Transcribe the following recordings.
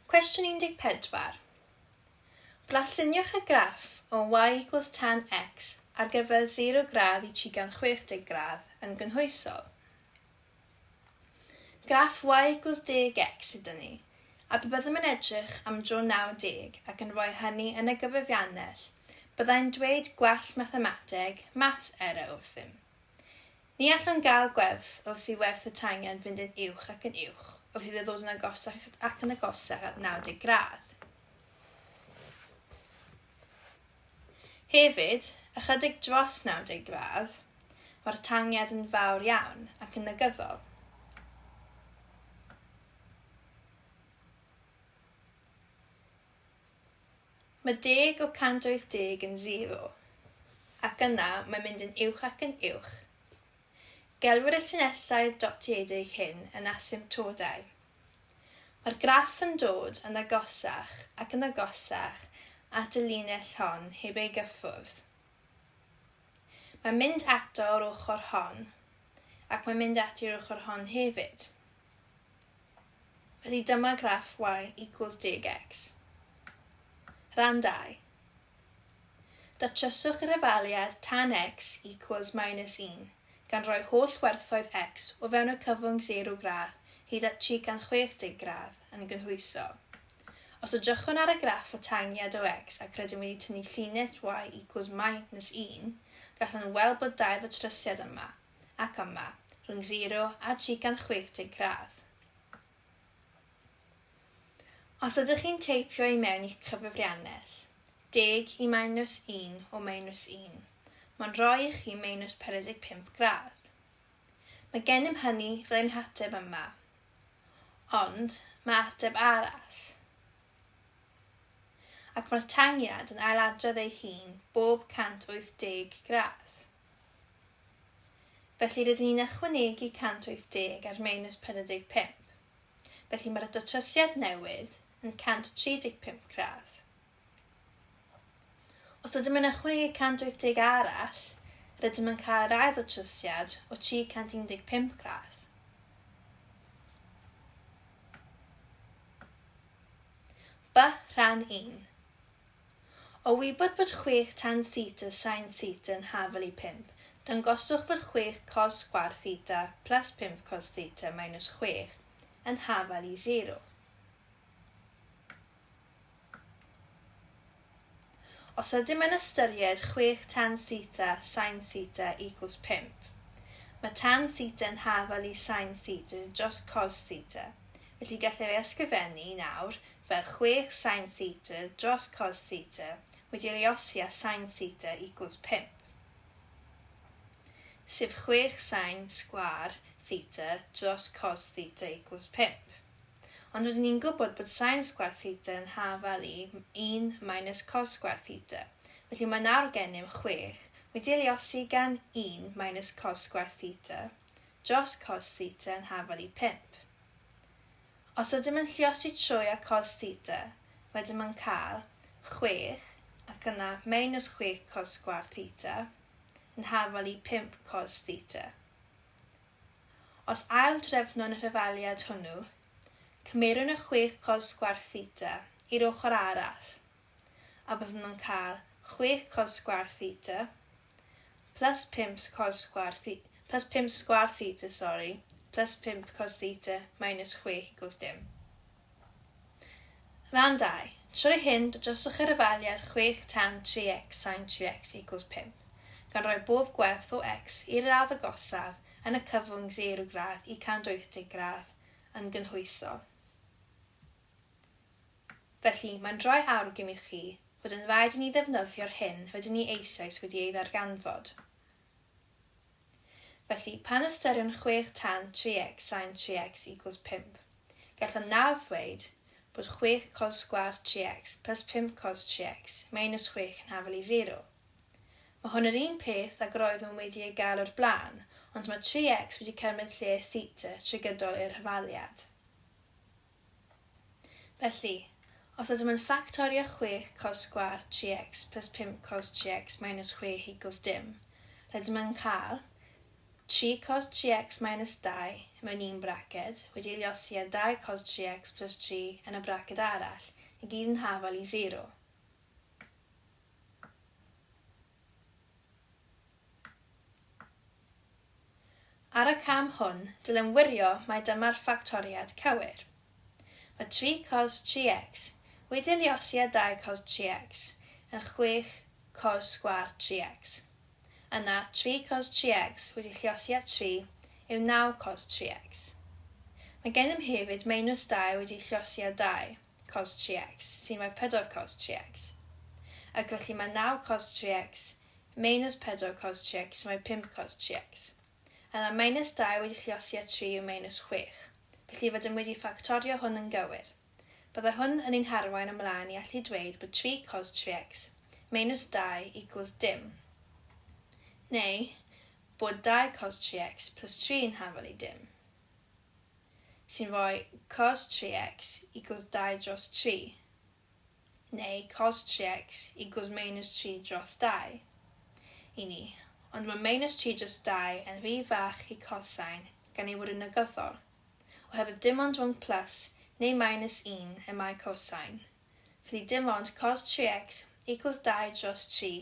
Cwestiwn 14. Brasluniwch y graff o y equals tan x ar gyfer 0 gradd i 360 gradd yn gynhwysol. Graff y equals 10x sydd 'da ni, a pe byddem yn edrych am dro 90 ac yn rhoi hynny yn y gyfrifiannell, byddai'n dweud gwall mathemateg, maths error wrthym. Ni allwn gael gwerth wrth i werth y tangen fynd yn uwch ac yn uwch wrth iddo ddod yn agosach ac yn agosach at 90 gradd. Hefyd, ychydig dros 90 gradd, mae'r tangiad yn fawr iawn ac yn negyddol. Mae deg o 180 yn zero, ac yna mae'n mynd yn uwch ac yn uwch. Gelwir y llinellau dotiedig hyn yn asymptodau. Mae'r graff yn dod yn agosach ac yn agosach at y linell hon heb ei gyffwrdd. Mae'n mynd ato o'r ochr hon, ac mae'n mynd ati o'r ochr hon hefyd. Felly dyma graff y equals 10x. Rhan 2. Datryswch yr hafaliad tan x equals minus 1, gan roi holl werthoedd x o fewn y cyfwng 0 gradd hyd at 360 gradd, yn gynhwysol. Os edrychwn ar y graff o tangiad o x ac rydym wedi tynnu llinell y equals minus 1, gallwn weld bod dau ddatrysiad yma, ac yma, rhwng 0 a 360 gradd. Os ydych chi'n teipio i mewn i'ch cyfrifiannell, deg i minus 1 o minus 1, mae'n rhoi i chi minus 45 gradd. Mae gennym hynny fel ein hateb yma. Ond, mae ateb arall. Ac mae'r tangiad yn ailadrodd ei hun bob 180 gradd. Felly rydyn ni'n ychwanegu 180 ar minus 45. Felly mae'r datrysiad newydd yn 135 gradd. Os ydym yn ychwanegu 180 arall, rydym yn cael yr ail ddatrysiad o 315 gradd. B rhan 1. O wybod bod chwech tan theta sin theta yn hafal i pump, dangoswch fod chwech cos sgwâr theta plus pump cos theta minus chwech yn hafal i zero. Os ydym yn ystyried chwech tan theta sin theta equals pump, mae tan theta yn hafal i sin theta dros cos theta, felly gellir ei ysgrifennu nawr fel chwech sin theta dros cos theta wedi luosi â sin theta equals pump, sef chwech sin sgwâr theta dros cos theta equals pump. Ond rydyn ni'n gwybod bod sin sgwâr theta yn hafal i un minus cos sgwâr theta, felly mae nawr gennym chwech wedi luosi gan un minus cos sgwâr theta dros cos theta yn hafal i pump. Os ydym yn lluosi trwy â cos theta, rydym yn cael chwech ac yna minus chwech cos sgwâr theta yn hafal i pump cos theta. Os ail-drefnwn yr hafaliad hwnnw, cymerwn y chwech cos sgwâr theta i'r ochr arall, a byddwn yn cael chwech cos sgwâr theta plus pump cos sgwâr the-, plus pump sgwâr theta, sori, plus pump cos theta minus chwech equals dim. Rhan 2. Trwy hyn, dodroswch yr hafaliad chwech tan 3x sin 3x equals pump, gan roi bob gwerth o x i'r radd agosaf yn y cyfwng 0 gradd i 180 gradd yn gynhwysol. Felly, mae'n rhoi awgrym i chi fod yn rhaid i ni ddefnyddio'r hyn rydyn ni eisoes wedi ei ddarganfod. Felly, pan ystyriwn chwech tan 3x sin 3x equals pump, gallwn nawr ddweud bod chwech cos sgwâr 3x plus pump cos 3x minus chwech yn hafal i zero. Mae hwn yr un peth ag yr oeddwn wedi ei gael o'r blaen, ond mae 3x wedi cymryd lle theta trwy gydol yr hafaliad. Felly, os ydym yn ffactorio chwech cos sgwâr 3x plus pump cos 3x minus chwech equals dim, rydym yn cael 3 cos 3x minus 2 mewn un braced wedi ei liosi â 2 cos 3x plus 3 yn y braced arall, i gyd yn hafal i 0. Ar y cam hwn, dylem wirio mai dyma'r ffactoriad cywir. Mae 3 cos 3x wedi ei luosi â 2 cos 3x yn 6 cos sgwâr 3x. Yna, 3 cos 3x wedi lluosi â 3 yw 9 cos 3x. Mae gennym hefyd minus 2 wedi lluosi â 2 cos 3x, sy'n rhoi 4 cos 3x. Ac felly mae 9 cos 3x Minus 4 cos 3x rhoi 5 cos 3x. Yna minus 2 wedi lluosi â 3 yw minus 6. Felly rydym wedi ffactorio hwn yn gywir. Byddai hwn yn ein harwain ymlaen i allu dweud bod 3 cos 3x minus 2 equals dim. Neu, bod 2 cos 3x plus 3 yn hafal i dim. Sy'n rhoi cos 3x equals 2 dros 3. neu cos 3x equals minus 3 dros 2 i ni, ond mae minus 3 dros 2 yn rhy fach i cosine gan ei fod yn negyddol, oherwydd dim ond rhwng plus neu minus 1 y mae cosine, felly dim ond cos 3x equals 2 dros 3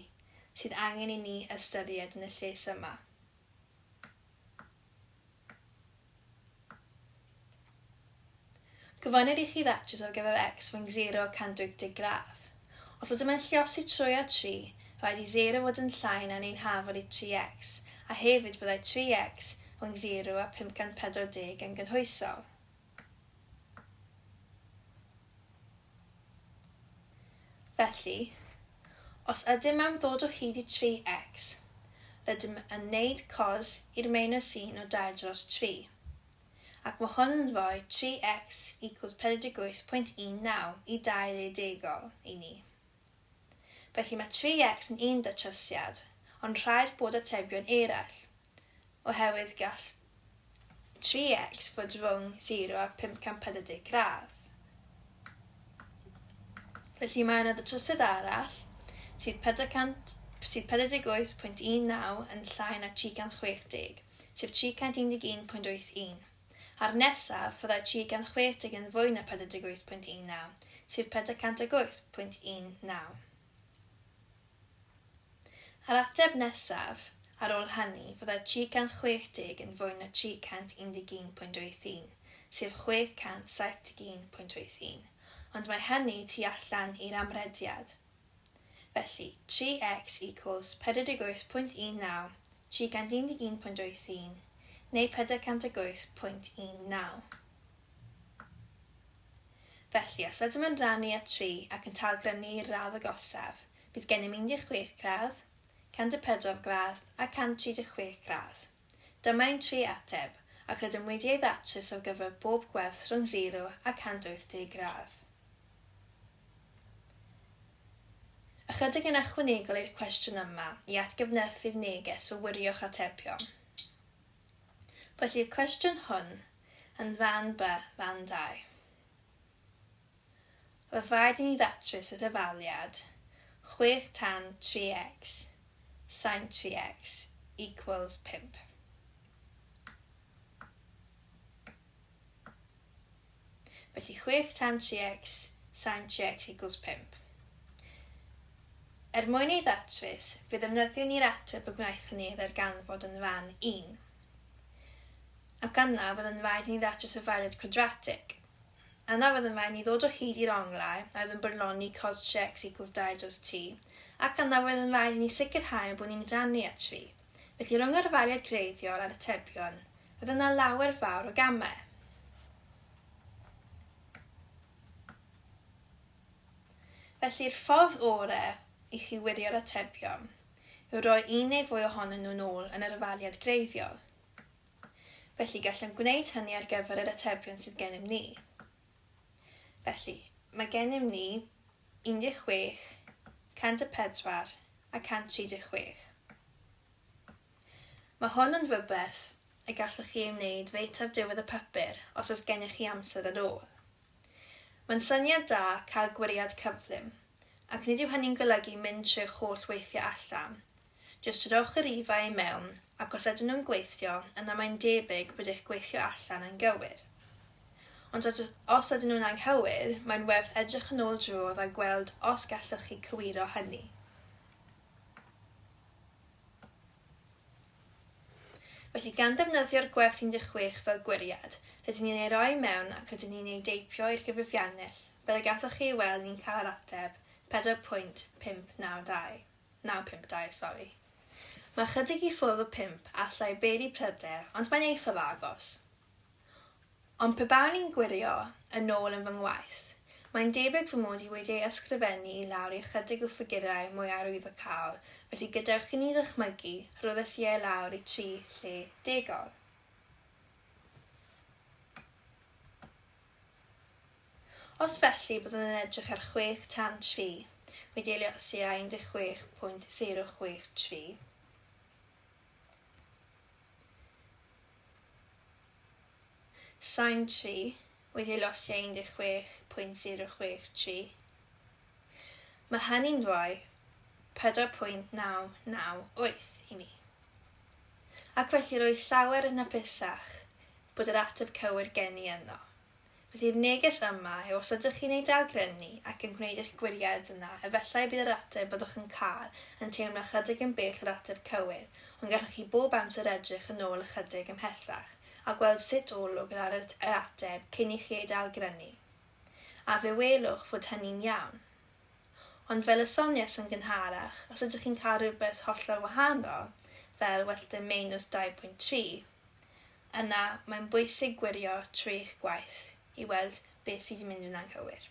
sydd angen i ni ystyried yn y lles yma. Gofynnir i chi ddatrys ar gyfer x rhwng 0 a 180 gradd. Os ydym yn lluosi trwy a 3, rhaid i 0 fod yn llai na neu'n hafal i 3x, a hefyd byddai 3x rhwng 0 a 540 yn gynhwysol. Felly, os ydym am ddod o hyd i 3x, rydym yn wneud cos i'r minus 1 o 2 dros 3. Ac mae hwn yn rhoi 3x equals 48.19 i 20 i ni. Felly mae 3x yn un datrysiad, ond rhaid bod atebion eraill, oherwydd gall 3x fod rhwng 0 a 540 gradd. Felly mae yna ddatrysiad arall sydd 400, sydd 48.19 yn llai na 360. sef 311.81. A'r nesaf, fyddai 360 yn fwy na 48.19, sef 408.19. A'r ateb nesaf, ar ôl hynny, fyddai 360 yn fwy na 311.81, sef 671.81, ond mae hynny tu allan i'r amrediad. Felly, 3x equals 48.19, 311.81, neu 408.19. Felly, os ydym yn rhannu â 3 ac yn talgrynnu i'r radd agosaf, bydd gennym 16 gradd, 104 gradd a 136 gradd. Dyma ein tri ateb, ac rydym wedi ei ddatrys ar gyfer bob gwerth rhwng 0 a 180 gradd. Ychydig yn ychwanegol i'r cwestiwn yma i atgyfnerthu'r neges o wirio'ch atebion. Felly'r cwestiwn hwn yn Rhan B, Rhan 2. Roedd rhaid i ni ddatrys y rhyfaliad 6 tan 3x sin 3x equals 5. Felly 6 tan 3x sin 3x equals 5. Er mwyn ei ddatrys, fe ddefnyddiwn ni'r ateb y gwnaethon ni ei ddarganfod yn Rhan 1. Ac yna, fydd yn rhaid i ni ddatrys y fariad cwadratig. Yna fydd yn rhaid i ni ddod o hyd i'r onglau a oedd yn bodloni cos 3x equals 2 dros 3, ac yna fydd yn rhaid i ni sicrhau ein bod ni'n rhannu at 3. Felly rhwng yr fariad greiddiol a'r atebion, Roedd yna lawer fawr o gamau. Felly'r ffordd orau i chi wirio'r atebion yw rhoi un neu fwy ohonyn nhw'n ôl yn yr ofaliad greiddiol. Felly gallem gwneud hynny ar gyfer yr atebion sydd gennym ni. Felly, mae gennym ni 16, 104 a 136. Mae hwn yn rywbeth y gallwch chi ei wneud reit ar diwedd y papur os oes gennych chi amser ar ôl. Mae'n syniad da cael gwiriad cyflym, ac nid yw hynny'n golygu mynd trwy'ch holl weithiau allan. Jyst rhowch y rifau i mewn, ac os ydyn nhw'n gweithio, yna mae'n debyg bod eich gweithio allan yn gywir. Ond os, os ydyn nhw'n anghywir, mae'n werth edrych yn ôl drwodd a gweld os gallwch chi cywiro hynny. Felly gan ddefnyddio'r gwerth 16 fel gwiriad, rydyn ni'n ei roi mewn ac rydyn ni'n ei deipio i'r gyfrifiannell, fel y gallwch chi ei weld ni'n cael yr ateb 4.592, 952, sori. Mae ychydig i ffwrdd o 5 allai beri pryder, ond mae'n eithaf agos. Ond pe bawn i'n gwirio yn ôl yn fy ngwaith, mae'n debyg fy mod i wedi ei ysgrifennu i lawr i ychydig o ffigurau mwy arwyddocaol, felly gadewch i ni ddychmygu, rhoddes i e lawr i tri lle degol. Os felly, byddwn yn edrych ar 6 tan 3, wedi ei luosi â 16.063. Sain 3, wedi ei losi â 16.063. Mae hynny'n rhoi 4.998 i mi. Ac felly roedd llawer yn hapusach bod yr ateb cywir gen i yno. Felly'r neges yma yw os ydych chi'n ei dalgrynnu ac yn gwneud eich gwiriad yna efallai bydd yr ateb byddwch yn cael yn teimlo ychydig yn bell o'r ateb cywir ond gallwch chi bob amser edrych yn ôl ychydig ymhellach a gweld sut olwg oedd ar yr ateb cyn i chi ei dalgrynnu. A fe welwch fod hynny'n iawn. Ond fel y soniais yn gynharach, os ydych chi'n cael rhywbeth hollol wahanol, fel wellt y meinws 2.3, Yna, mae'n bwysig gwirio trwy eich gwaith i weld beth sydd 'di mynd yn anghywir.